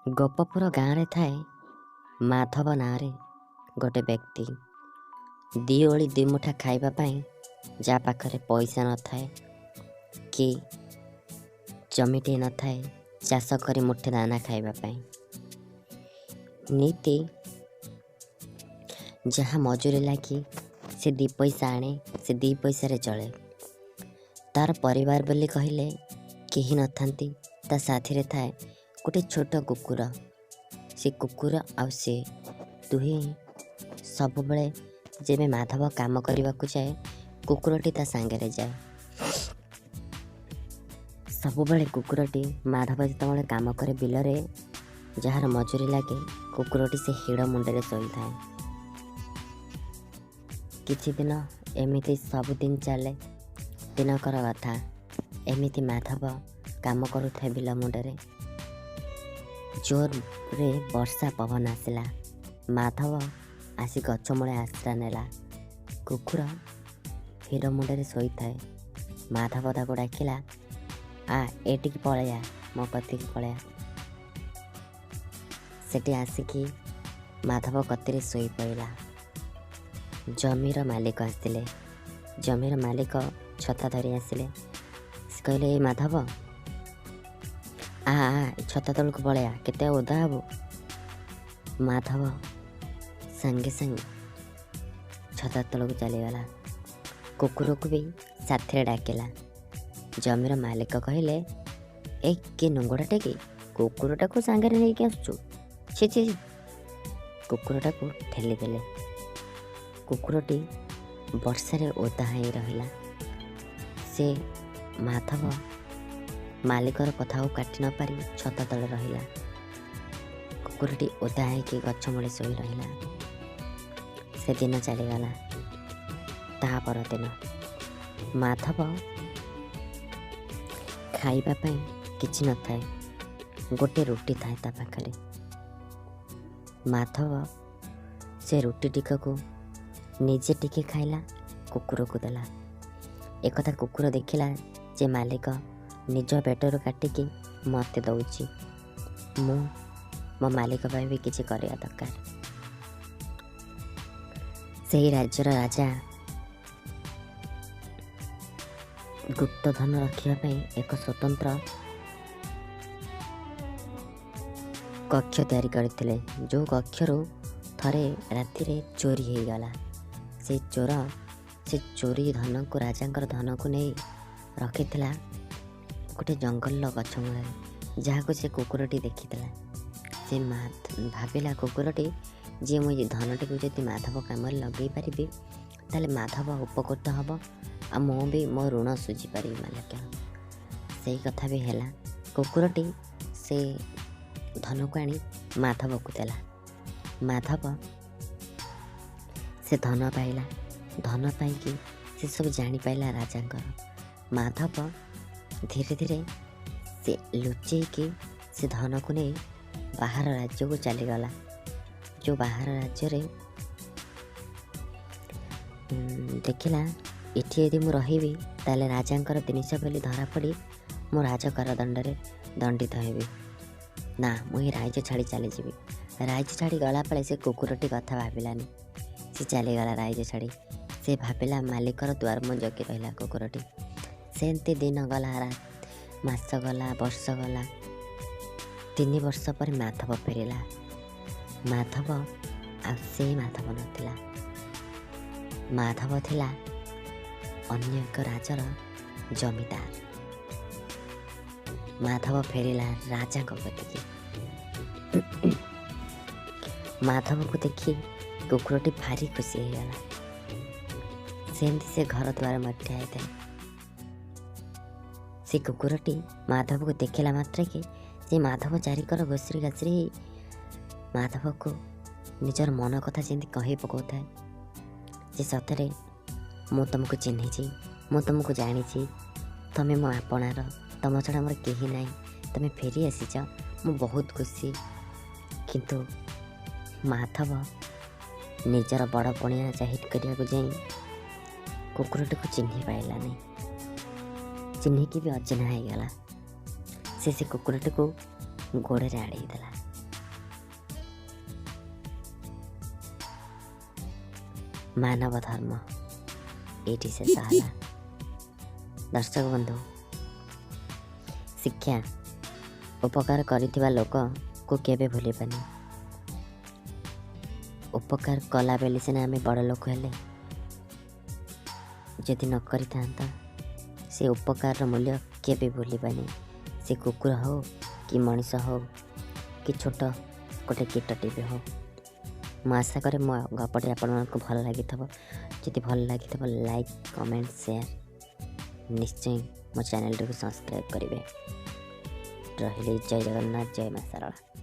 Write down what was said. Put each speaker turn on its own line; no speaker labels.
ଗୋପପୁର ଗାଁରେ ଥାଏ ମାଧବ ନାଁରେ ଗୋଟେ ବ୍ୟକ୍ତି। ଦି ଓଳି ଦି ମୁଠା ଖାଇବା ପାଇଁ ଯାହା ପାଖରେ ପଇସା ନଥାଏ କି ଜମିଟିଏ ନଥାଏ ଚାଷ କରି ମୁଠେ ଦାନା ଖାଇବା ପାଇଁ। ନିତି ଯାହା ମଜୁରୀ ଲାଗି ସେ 2 ପଇସା ଆଣେ, ସେ 2 ପଇସାରେ ଚଳେ। ତାର ପରିବାର ବୋଲି କହିଲେ କେହି ନଥାନ୍ତି। ତା ସାଥିରେ ଥାଏ ଗୋଟେ ଛୋଟ କୁକୁର। ସେ କୁକୁର ଆଉ ସେ ଦୁହେଁ ସବୁବେଳେ ଯେବେ ମାଧବ କାମ କରିବାକୁ ଯାଏ, କୁକୁରଟି ତା ସାଙ୍ଗରେ ଯାଏ। ସବୁବେଳେ କୁକୁରଟି ମାଧବ ଯେତେବେଳେ କାମ କରେ ବିଲରେ, ଯାହାର ମଜୁରୀ ଲାଗେ, କୁକୁରଟି ସେ ହିଡ଼ ମୁଣ୍ଡରେ ଶୋଇଥାଏ। କିଛି ଦିନ ଏମିତି ସବୁଦିନ ଚାଲେ। ଦିନକର କଥା, ଏମିତି ମାଧବ କାମ କରୁଥାଏ ବିଲ ମୁଣ୍ଡରେ। ଜୋରରେ ବର୍ଷା ପବନ ଆସିଲା। ମାଧବ ଆସି ଗଛ ମୂଳେ ଆଶ୍ରା ନେଲା। କୁକୁର ହିଡ଼ ମୁଣ୍ଡରେ ଶୋଇଥାଏ। ମାଧବ ତାକୁ ଡାକିଲା, ଆ ଏଠିକି ପଳେଇଆ, ମୋ କତିକି ପଳେଇଆ। ସେଠି ଆସିକି ମାଧବ କତିରେ ଶୋଇ ପଡ଼ିଲା। ଜମିର ମାଲିକ ଆସିଲେ। ଜମିର ମାଲିକ ଛତା ଧରି ଆସିଲେ। ସେ କହିଲେ, ଏ ମାଧବ, ଆ ଆ ଛତା ତଳକୁ ପଳେଇଆ, କେତେ ଓଦା ହବୁ। ମାଧବ ସାଙ୍ଗେ ସାଙ୍ଗେ ଛତା ତଳକୁ ଚାଲିଗଲା। କୁକୁରକୁ ବି ସାଥିରେ ଡାକିଲା। ଜମିର ମାଲିକ କହିଲେ, ଏ କି ନୁଙ୍ଗୁଡ଼ାଟେ କି, କୁକୁରଟାକୁ ସାଙ୍ଗରେ ନେଇକି ଆସୁଛୁ, ଛି ଛି। କୁକୁରଟାକୁ ଠେଲିଦେଲେ। କୁକୁରଟି ବର୍ଷାରେ ଓଦା ହେଇ ରହିଲା। ସେ ମାଧବ ମାଲିକର କଥାକୁ କାଟି ନପାରି ଛତା ତଳେ ରହିଲା। କୁକୁରଟି ଓଦା ହେଇକି ଗଛ ମୂଳେ ଶୋଇ ରହିଲା। ସେଦିନ ଚାଲିଗଲା। ତା ପରଦିନ ମାଧବ ଖାଇବା ପାଇଁ କିଛି ନଥାଏ, ଗୋଟେ ରୁଟି ଥାଏ ତା ପାଖରେ। ମାଧବ ସେ ରୁଟି ଟିକକୁ ନିଜେ ଟିକେ ଖାଇଲା, କୁକୁରକୁ ଦେଲା। ଏକଥା କୁକୁର ଦେଖିଲା ଯେ ମାଲିକ ନିଜ ପେଟରୁ କାଟିକି ମୋତେ ଦେଉଛି, ମୁଁ ମୋ ମାଲିକ ପାଇଁ ବି କିଛି କରିବା ଦରକାର। ସେହି ରାଜ୍ୟର ରାଜା ଗୁପ୍ତଧନ ରଖିବା ପାଇଁ ଏକ ସ୍ୱତନ୍ତ୍ର କକ୍ଷ ତିଆରି କରିଥିଲେ, ଯେଉଁ କକ୍ଷରୁ ଥରେ ରାତିରେ ଚୋରି ହେଇଗଲା। ସେ ଚୋର ସେ ଚୋରି ଧନକୁ, ରାଜାଙ୍କର ଧନକୁ ନେଇ ରଖିଥିଲା ଗୋଟେ ଜଙ୍ଗଲର ଗଛ ମୂଳରେ, ଯାହାକୁ ସେ କୁକୁରଟି ଦେଖିଥିଲା। ସେ ଭାବିଲା କୁକୁରଟି ଯେ ମୁଁ ଏ ଧନଟିକୁ ଯଦି ମାଧବ କାମରେ ଲଗେଇ ପାରିବି, ତାହେଲେ ମାଧବ ଉପକୃତ ହେବ ଆଉ ମୁଁ ବି ମୋ ଋଣ ଶୁଝିପାରିବି ମାଲିକ। ସେଇ କଥା ବି ହେଲା। କୁକୁରଟି ସେ ଧନକୁ ଆଣି ମାଧବକୁ ଦେଲା। ମାଧବ ସେ ଧନ ପାଇଲା। ଧନ ପାଇକି ସେ ସବୁ ଜାଣିପାରିଲା ରାଜାଙ୍କର। ମାଧବ ଧୀରେ ଧୀରେ ସେ ଲୁଚେଇକି ସେ ଧନକୁ ନେଇ ବାହାର ରାଜ୍ୟକୁ ଚାଲିଗଲା। ଯେଉଁ ବାହାର ରାଜ୍ୟରେ ଦେଖିଲା, ଏଠି ଯଦି ମୁଁ ରହିବି ତାହେଲେ ରାଜାଙ୍କର ଜିନିଷ ବୋଲି ଧରା ପଡ଼ି ମୁଁ ରାଜକାରାଦଣ୍ଡରେ ଦଣ୍ଡିତ ହେବି। ନା, ମୁଁ ଏ ରାଜ୍ୟ ଛାଡ଼ି ଚାଲିଯିବି। ରାଜ୍ୟ ଛାଡ଼ି ଗଲାବେଳେ ସେ କୁକୁରଟି କଥା ଭାବିଲାନି। ସେ ଚାଲିଗଲା ରାଜ୍ୟ ଛାଡ଼ି। ସେ ଭାବିଲା ମାଲିକର ଦୁଆର ମୁହଁ ଜଗି ରହିଲା କୁକୁରଟି। ସେମିତି ଦିନ ଗଲା, ମାସ ଗଲା, ବର୍ଷ ଗଲା। 3 ବର୍ଷ ପରେ ମାଧବ ଫେରିଲା। ମାଧବ ଆଉ ସେ ମାଧବ ନଥିଲା। ମାଧବ ଥିଲା ଅନ୍ୟ ଏକ ରାଜର ଜମିଦାର। ମାଧବ ଫେରିଲା ରାଜାଙ୍କ କତିକି। ମାଧବକୁ ଦେଖି କୁକୁରଟି ଭାରି ଖୁସି ହେଇଗଲା। ସେମିତି ସେ ଘର ଦ୍ୱାର ମଧ୍ୟ ହେଇଥାଏ। ସେ କୁକୁରଟି ମାଧବକୁ ଦେଖିଲା ମାତ୍ରକେ ଯେ ମାଧବ ଚାରିକର ଘୁଷୁରି ଘାଷୁରି ହେଇ ମାଧବକୁ ନିଜର ମନ କଥା ଯେମିତି କହି ପକାଉଥାଏ ଯେ ସତରେ ମୁଁ ତୁମକୁ ଚିହ୍ନିଛି, ମୁଁ ତୁମକୁ ଜାଣିଛି, ତମେ ମୋ ଆପଣାର, ତମ ଛଡ଼ା ମୋର କେହି ନାହିଁ, ତମେ ଫେରି ଆସିଛ, ମୁଁ ବହୁତ ଖୁସି। କିନ୍ତୁ ମାଧବ ନିଜର ବଡ଼ ପଣିଆ ଜାହିର କରିବାକୁ ଯାଇ କୁକୁରଟିକୁ ଚିହ୍ନି ପାରିଲାନି। ଚିହ୍ନିକି ବି ଅଚିହ୍ନା ହେଇଗଲା। ସେ କୁକୁରଟିକୁ ଗୋଡ଼ରେ ଆଡ଼େଇ ଦେଲା। ମାନବ ଧର୍ମ ଏଇଠି ଶେଷ ହେଲା। ଦର୍ଶକ ବନ୍ଧୁ, ଶିକ୍ଷା: ଉପକାର କରିଥିବା ଲୋକକୁ କେବେ ଭୁଲିବାନି। ଉପକାର କଲା ବୋଲି ସିନା ଆମେ ବଡ଼ ଲୋକ ହେଲେ। ଯଦି ନ କରିଥାନ୍ତା, ସେ ଉପକାରର ମୂଲ୍ୟ କେବେ ଭୁଲିବାନି। ସେ କୁକୁର ହଉ କି ମଣିଷ ହଉ କି ଛୋଟ ଗୋଟେ କୀଟଟି ବି ହଉ। ମୁଁ ଆଶା କରେ ମୋ ଗପଟି ଆପଣମାନଙ୍କୁ ଭଲ ଲାଗିଥିବ। ଯଦି ଭଲ ଲାଗିଥିବ, ଲାଇକ୍, କମେଣ୍ଟ, ସେୟାର, ନିଶ୍ଚୟ ମୋ ଚ୍ୟାନେଲଟିକୁ ସବସ୍କ୍ରାଇବ୍ କରିବେ। ରହିଲି, ଜୟ ଜଗନ୍ନାଥ, ଜୟ ମା ଶାରଳା।